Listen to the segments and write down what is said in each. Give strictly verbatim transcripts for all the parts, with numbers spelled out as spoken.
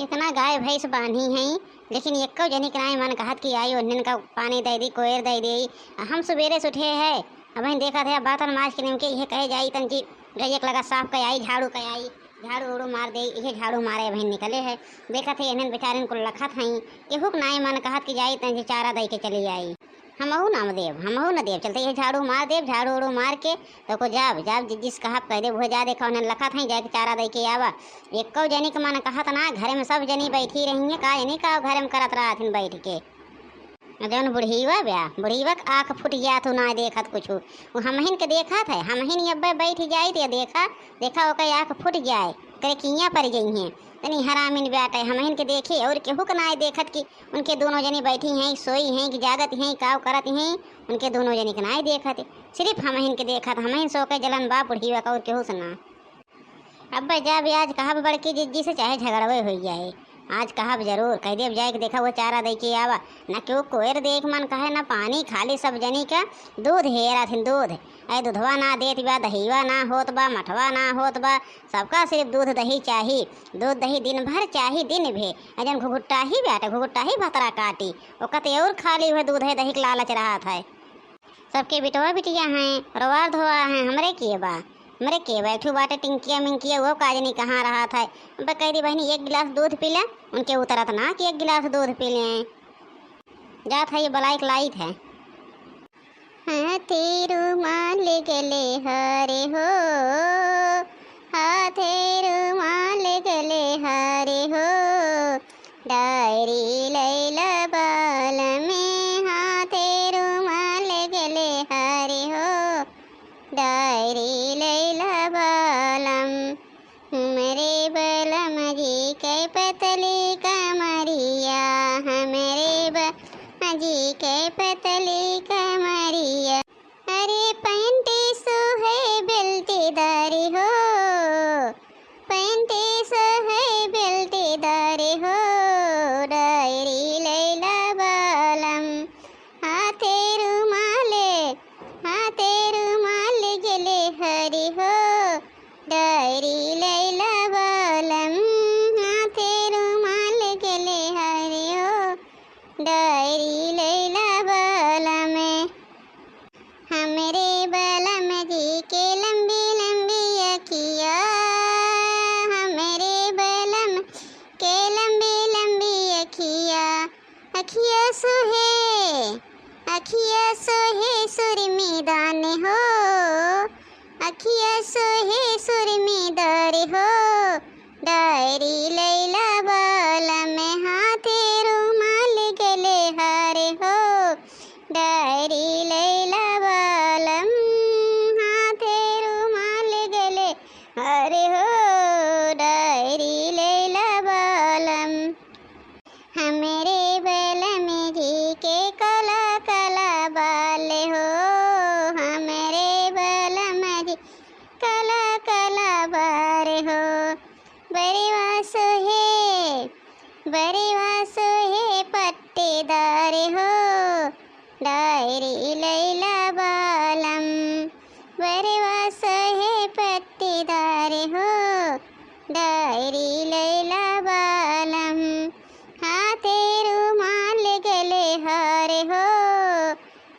इतना गाय भैंस बान्ही हैं, लेकिन एक्को जनी के नाई मन कहत कि आई, उन्हन का पानी दे दी, कोयर दे दी। हम सुबेरे से उठे है, अबहिन देखत है, बर्तन माज के निमके इहे कहे जाई तन कि गैया के लगा साफ कइ आई, झाड़ू कइ आई, झाड़ू उड़ू मार दे, इहे झाड़ू मारे अबहिन निकले है। देखत है, इन्हन बेचारिन कुल लखत हैं, केहू के नाई मन कहत कि जाई तन जे चारा दे के चली आई। हमहू ना देब, हमहू ना देब, चलते इहे झाड़ू मार देब, झाड़ू उड़ू मार के तो को जाब, जाब जि-, जिस कहब कह देब, उहे जा देखा, उन्हन लखत हैं, जाके चारा दे के आवा। एक्को जनी के मन कहत ना, घरे में सब जनी बैठी रही हैं, का जनी का घरे में करत रहत हैं बैठ के। जौन बुढ़ीवा ब्या, बुढ़ीवा के आँख फूट जात हो, ना देखत कुछ। वो हमहिन के देखत है, हमहिन अब्बे बैठ जाई तो देखा, देखा ओकर आँख फूट जाए, करे किया पड़ गई हैं। तनी हरामिन ब्याटे, हमहिन के देखे और केहू के ना देखत कि उनके दोनों जनी बैठी हैं, सोई हैं कि जागत हैं, काव करत हैं, उनके दोनों जनी के ना देखत। सिर्फ हमहिन के देखत, हमहिन सो के जलन बा बुढ़ीवा का और केहू से ना। अब्बे जाब आज कहब बड़की जिज्जी से चाहे झगड़वे होई जाए। आज कहब जरूर, कह देब जाए कि देखा वो चारा दे के आवा। ना केहू कोयर देख मन कहे, ना पानी, खाली सब जनी का दूध हेरा थिन दूध। ऐ दूधवा ना देत बा, दहिवा ना होत बा, मठवा ना होत बा, सबका सिर्फ दूध दही चाही। दूध दही दिन भर चाही, दिन भे। ऐ जन घुघुट्टा ही बाटे, घुघुट्टा ही भतरा काटी। ओका ते और खाली हुए दूध है, दही के लालच रहत है। सबके बिटवा बिटिया हैं, रोवार धोआ हैं, हमरे किए बा, हमरे किए बा। एक ठो बाटे टिंकिया मिंकिया, वो काज नहीं कहाँ रहत है। अब कह दी बहनी, एक गिलास दूध पी ले, उनके उतरत ना कि एक गिलास दूध पी लें। जात है ये बलाइक लाइत है। हाथे रुमाल गले हरे हो, हाथे रुमाल गले हरे हो, डायरी लैला बाल में, हाथे रुमाल गले हरे हो, डायरी लैला बालम। हमरे बलम जी के पतली कमरिया, हमरे बलम जी के पतली कमरिया। अरे पैंट सोहे बेल्टेदार हो, पैंट सोहे बेल्टेदार हो, डायरी लैला बालम। हाथे रुमाल, हाथे रुमाल गले हरे हो, डायरी लैला बालम। हाथे रुमाल गले हरे हो, डायरी लैला बालम। हमरे बलम जी के लंबी लंबी अखिया, हमरे बलम के लंबी लंबी अखिया। अखिया सोहे, अखिया सोहे सुरमी दान हो, अखिया सोहे सुरमी दार हो, डायरी लैला बालम। हाथे रुमाल गले हार हो, डायरी लैला बालम। हाथे रुमाल गले हार हो, डायरी लैला बालम। हमरे बलम जी के काला काला बाल हो, हमरे बलम जी काला काला बाल हो। बरवा सोहे, बरवा सोहे पट्टेदार हो, डायरी लैला बालम। बरवा सोहे पट्टेदार हो, डायरी लैला बालम। हाथे रुमाल गले हार हो,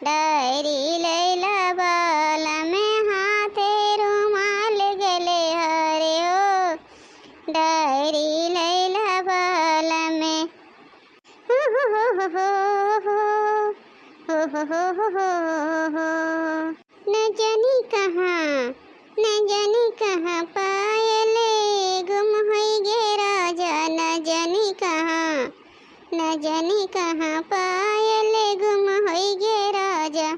डायरी लैला बालम। हाथे रुमाल गले हार हो, डायरी लैला बालम। हो हो हो हो हो हो। न जानी कहाँ, न जानी कहाँ पायल गुम होई गे राजा, न जानी कहाँ, न जानी कहाँ पायल गुम होई गे राजा।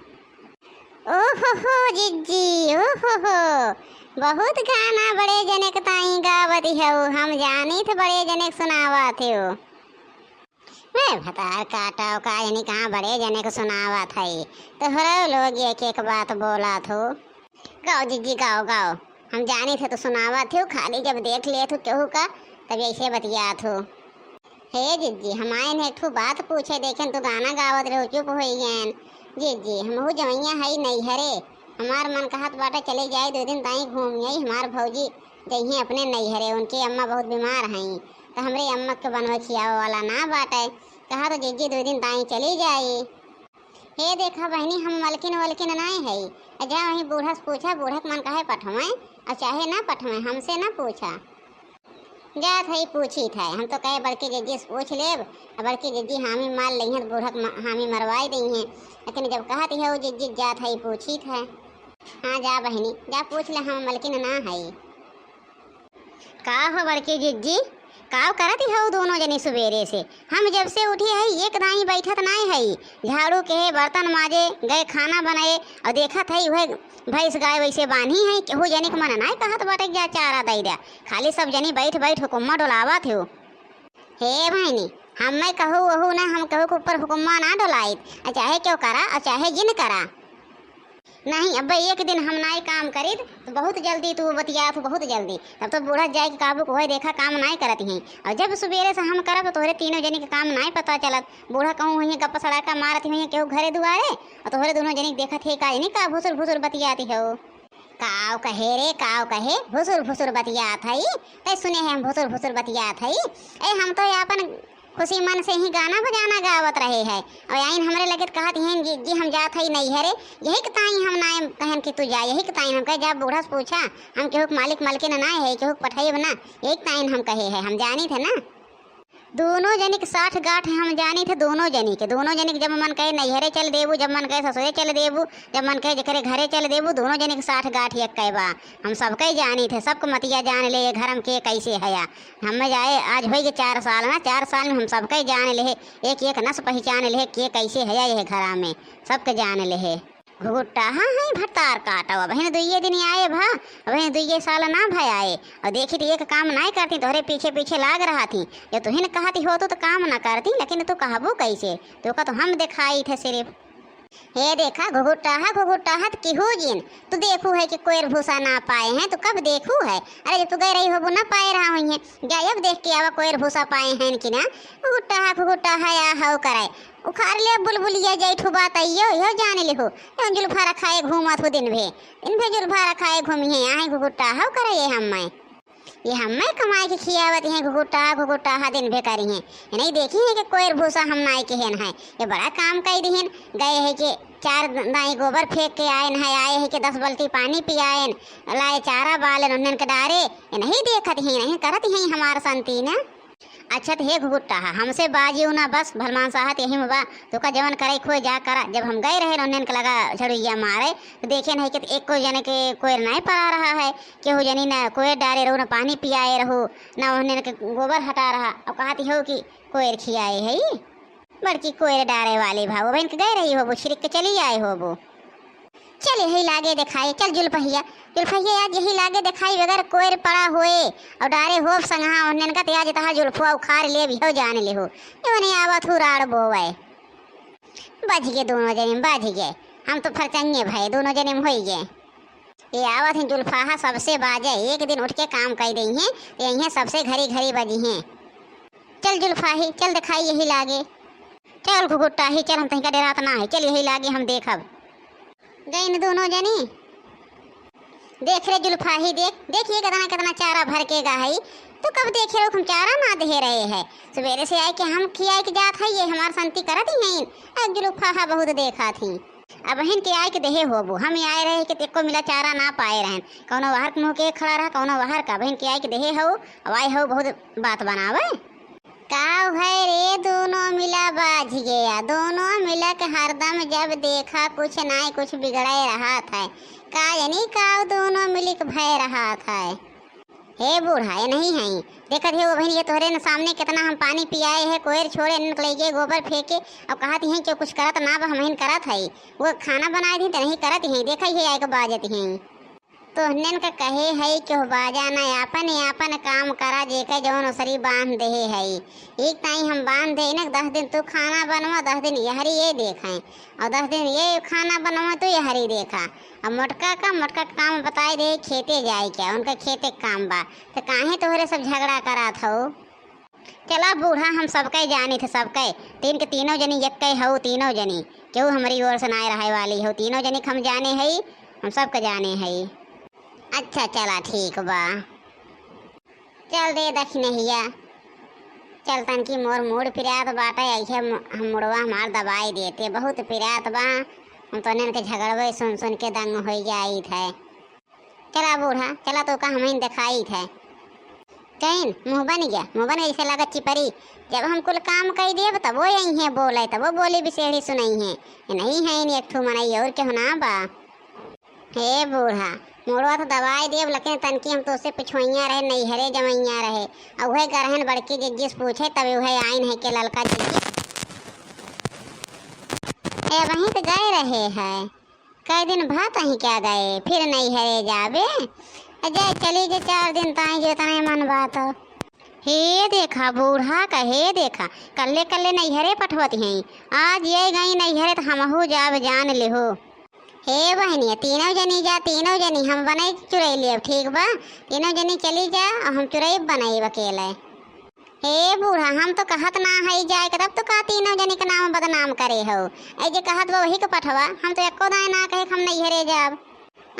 ओहो हो जिज्जी, ओहो हो, बहुत गाना बड़े जने के ताई गावत हऊ, हम जानी थे बड़े जने के सुनावत हऊ। मैं भतार काटा का यानी कहाँ बड़े जने के सुनावत है, तोहरा लोग एक एक बात बोला थो। गाओ जिज्जी, गाओ, गाओ, हम जानी थे तो सुनावत हो, खाली जब देख लिए थो केहू का, तब ऐसे बतियात हो। हे जिज्जी, हम आयन है एक ठो बात पूछे, देखेन तू गाना गावत रहो, चुप होई गयन। जिज्जी, हमहू जवैया हई नैहरे, हमार मन कहत बाटे चले जाए, दो दिन ताई घूम आई, हमार भौजी जइहें अपने नैहरे, उनके अम्मा बहुत बीमार हईं, तो हमरे अम्मा के बनवे खियावे वाला ना बाटे। कहा तो जिज्जी दो दिन ताई चली जाई। हे देखा बहिनी, हम मलकिन वलकिन नाई हई। जा वहीं बूढ़ा से पूछा, बूढ़ा के मन कहे पठवे, और चाहे ना पठवे, हमसे ना पूछा। जात हई पूछी था, हम तो कहे बड़की जिज्जी से पूछ लेब, और बड़की जिज्जी हामी मार लेइहैं तो बूढ़ा के म-, हामी मरवाई देइहैं। लेकिन जब कहत है वो जिज्जी, जात हई पूछी था। हाँ जा बहिनी, जा पूछ ले, हम मलकिन ना हई। का हो बड़की जिज्जी, काव करत हऊ दोनों जनी सुबेरे से? हम जब से उठी हई, एक दाई बैठत नाई हई। झाड़ू के, बर्तन माजे, गए खाना बनाए, और देखत हई उहे भैंस गाय वैसे बान्ही हई, केहू जनी के मन नाई कहत बाटे कि जा चारा दई द्या। खाली सब जनी बैठ बैठ हुकुम्मा डोलावत हो। हे बहिनी, हम्मे कहू ओहू ना, हम केहू के ऊपर हुकुम्मा ना डोलाइत, आ चाहे केहू करा, आ चाहे जिन करा। नहीं, अब्बे एक दिन हम नाई काम करित, तो बहुत जल्दी तू बतियात हो, बहुत जल्दी। तब तो बूढ़ा जाए के काबू को होए, देखा काम नाई करत ही। और जब सुबेरे से हम करब, तो तोहरे तीनों जनी के काम नाई पता चलत। बूढ़ा कहूँ हुई गप्पा सड़ाका मारत हुई केहू घरे दुआरे, और तोहरे दोनों जनी के देखत है का जनी का भुसुर भुसुर बतियाती हो। काव कहे रे, काव कहे, भुसुर भुसुर बतियात हई। तै सुने है हम भुसुर भुसुर बतियात हई। ए, हम तो आपन खुशी मन से ही गाना बजाना गावत रहे है। और आइन हमरे लगे त कहत हैं, "जी, जी, हम जात हई नैहरे।" यही के ताई हम नाय कहन कि तू जा, यही के ताई हम कहे, "जा बूढ़ा से पूछा, हम केहू के मालिक मलकिन नाय है, केहू के पठइब ना।" यही के ताई हम कहे है, हम जानी थे ना। दोनों जनी के साठ गांठ हम जानी थे, दोनों जनी के, दोनों जनी के जब मन कहे नैहरे चल देबू, जब मन कहे ससुरे चल देबू, जब मन कहे जेकरे घरे चल देबू, दोनों जनी के साठ गांठ एक कहे बा। हम सबके जानी थे, सबके मतिया जान ले, ये घर में के कैसे हया। हमें जाए आज होई के चार साल ना, चार साल में हम सबके जान ले, एक एक नस पहचान ले, के कैसे हया ये घरा में, सबके जान ले। घुघुट्टा, हाँ, हाँ, भतार काटो, अबहिन दुइये दिन आए भा, अबहिन दुइये साल ना भय आए, और देखी तो एक काम नाय करती, तोहरे पीछे पीछे लाग रहा थी। जब तुहिन कहती हो तो, तो काम ना करती, लेकिन तू कहबू कैसे? तो का तो हम दिखाई थे सिर्फ। हे देखा, घुघुट्टा है, घुघुट्टा है, तो केहू जिन, तू देखू है कि कोयर भूसा ना पाए हैं, तो कब देखू है? अरे, जब तू गए रही होबू, ना पाए रहा हुई है, जा अब देख के आवा, कोयर भूसा पाए हैं कि ना। घुघुट्टा है, घुघुट्टा है, या हव करे, उखाड़ ले बुलबुलिया, जैठू बात आइयो, यो जान लिहो, यो जुल्फा रखाए घूमत हो दिन भे, दिन भे जुल्फा रखाए घूमी है, आहे घुघुट्टा हव करे ये हम मैं। ये हम्मे कमाए के खियावत हैं घुघुट्टा, घुघुट्टा हा दिन भे करी हैं। ये नहीं देखी है कि कोयर भूसा हम नाई के हेन है। ये बड़ा काम कई दिहिन, गए है कि चार दाई गोबर फेंक के आयन है, आए है कि दस बाल्टी पानी पियायन, लाए चारा बालन उन्नन के डारे। ये नहीं देखत हैं, नहीं करत हैं हमार संती ना। अच्छा त हे घुघुट्टा हा, हमसे बाजियो ना बस, भलमान साहत यही में बा, तोका जवन करे खोए जा करा। जब हम गए रहे उन्नन के लगा झड़ुइया मारे, तो देखे नहीं कि एको जने के कोयर नहीं पड़ा रहा है। केहू जनी ना कोयर डारे रहू, ना पानी पियाए रहू, ना उन्हन के गोबर हटा रहा। और कहती हो कि कोयर खियाए है ई। बड़की कोयर डारे वाली भाव बहन के गए रही होबो, छिड़क के चली आए होबो। चल यही लागे देखाई, चल जुल्फहिया, जुल्फहिया आज यही लागे देखाई, बगैर कोयर पड़ा होए और डारे होब संगहा उन्हन का, ते आज तहार जुल्फुआ उखाड़ लेब, इहो जान लिहो। यो नहीं आवत हूँ राड़ बोवे। बज गए दोनों जने, बज गए। हम तो फरचंगे भए, दोनों जने में होई गए। ये आवत हैं जुल्फाहा सबसे बाजे, एक दिन उठ के काम कई देइहैं, ये इहें सबसे घरी घरी बजिहैं। चल जुल्फाही, चल देखाई यही लागे। चल घुघुट्टाही, चल हम तनिका डेरात ना है, चल यही लागे हम देखब। गइन दोनों जनी। देख रे जुल्फाही, देख, देख ये कितना कितना चारा भर के गा है। तू कब देखे रहो हम चारा ना दे रहे है। सुबेरे से आए के हम खियाए के जात है, ये हमार संती करत ही हैं। अब जुल्फाहा बहुत देखा थी। अबहिन के आए के देहे होबो, हम आए रहे कि एको मिला चारा ना पाए रहन। कौनो वहर के मुँह के खड़ा रहा, कौनो वहर का। अबहिन के आए के देहे हो, अब आए हो बहुत बात बनावे। काव है रे, दोनों मिला बाझ गया। दोनों मिला के हरदम जब देखा कुछ नाई कुछ बिगड़े रहत है। का जानी काव दोनों मिलिक भय रहत है। हे बूढ़ा, ये नहीं है। देखत है वो बहन, ये तोहरे न सामने कितना हम पानी पियाए है, कोयर छोड़े, इनके लेके गोबर फेंके, अब कहत हैं कि कुछ करत ना बा, हमहिन करत है। वो खाना बनाए दी तो नहीं करत हैं, देखा ही है आए के बाजत हैं। तोहनन का कहे है कि हो बाजा ना, आपन आपन काम करा, जेके जौन ओसरी बांध देहे है। एक ताई हम बांध दे ना, दस दिन तू खाना बनवा, दस दिन यहरी ये देखें, और दस दिन ये खाना बनवा, तू यहरी देखा। अब मोटका का, मोटका का काम बताए दे, खेते जाए के, उनका खेते के काम बा, तो काहे तोहरे सब झगड़ा करात हो? चला बूढ़ा, हम सबके जानी थे, सबके, तीन के तीनों जनी, एक के हऊ तीनों जनी, केहू हमारी ओर से नाय रहे वाली हो, तीनों जनी के हम जाने हई, हम सबके जाने हई। अच्छा चला ठीक बा, चल दे दक्षिणहिया। चल तनकी मोर मूड़ पिरात बाटे, ऐसे मु-, हम मुड़वा हमार दबाई देते, बहुत पिरात बा। हम तो इनके झगड़वे सुन सुन के दंग होई जाइत है। चला बूढ़ा, चला तो का हमहिन देखाइत है। कहिन, मुँह बन गया, मुँह बन गया, जैसे लागत चिपरी। जब हम कुल काम कई देब, तब वो यही है बोले, तब वो बोली बिसेड़ी सुनाई है। ये नहीं है, इन एक ठू मनई और केहू ना बा। हे बूढ़ा, मुड़वा तो दबाई देब, लेकिन तनकी हम तोसे पिछुआइया रहे, नैहरे जमैया रहे। और वह गरहन बड़की जिज्जिस पूछे, तब वह आइन है के ललका जिज्जिस। ए, वहीं तो गए रहे है। कई दिन भा तहीं क्या गए, फिर नैहरे जाबे? अ, जाए चली जे चार दिन ताई जो तने मन बात। हे देखा बूढ़ा का, हे देखा, कल्ले कल्ले नैहरे पठवत हैं। आज ये गई नैहरे तो हमहू जाब, जान लेहो। हे बहनिया, तीनों जनी जा, तीनों जनी हम बनई चुरई लेब, ठीक बा? तीनों जनी चली जा, हम चुरई बनई अकेले। हे बूढ़ा, हम तो कहत ना हई जाए के, तब तो का तीनों जनी के नाम बदनाम करे हो? ऐ जे कहत बा वही के पठवा, हम तो एको दाएं ना कहे कि हम नैहरे जाब।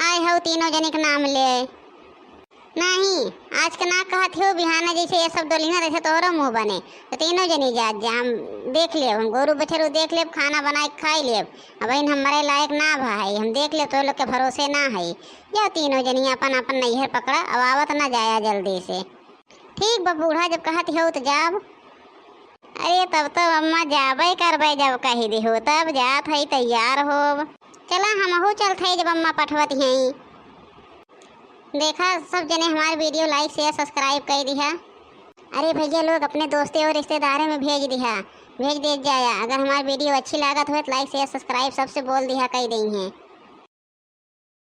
आए हो तीनों जनी के नाम ले। नहीं, आज के ना कहत हो, बिहाने जैसे ये सब डोलिना तैसे तोहरो मुँह बने। तो तीनों जनी जात जा, हम देख लेब, हम गोरू बछरू देख लेब, खाना बनाए के खाई लेब। अब इन हमरे लायक ना भा है, हम देख लेब, तो लोग के भरोसे ना है। जाओ तीनों जनी अपन अपन नैहर पकड़ा, अब आवत ना जाया जल्दी से। ठीक बा बूढ़ा, जब कहत हो तो जाब। अरे तब तो अम्मा जाबे करबे, जब कही दिहो तब जात है, तैयार होब। चला हमहू चलत है, जब अम्मा पठवत हैं। देखा सब जने हमार video like share subscribe कर दिहा। अरे भैया लोग अपने दोस्ते और रिश्तेदारे में भेज दिहा, भेज दे जाया। अगर हमार video अच्छी लागत हो तो like share subscribe सबसे बोल दिहा, कह देइहें।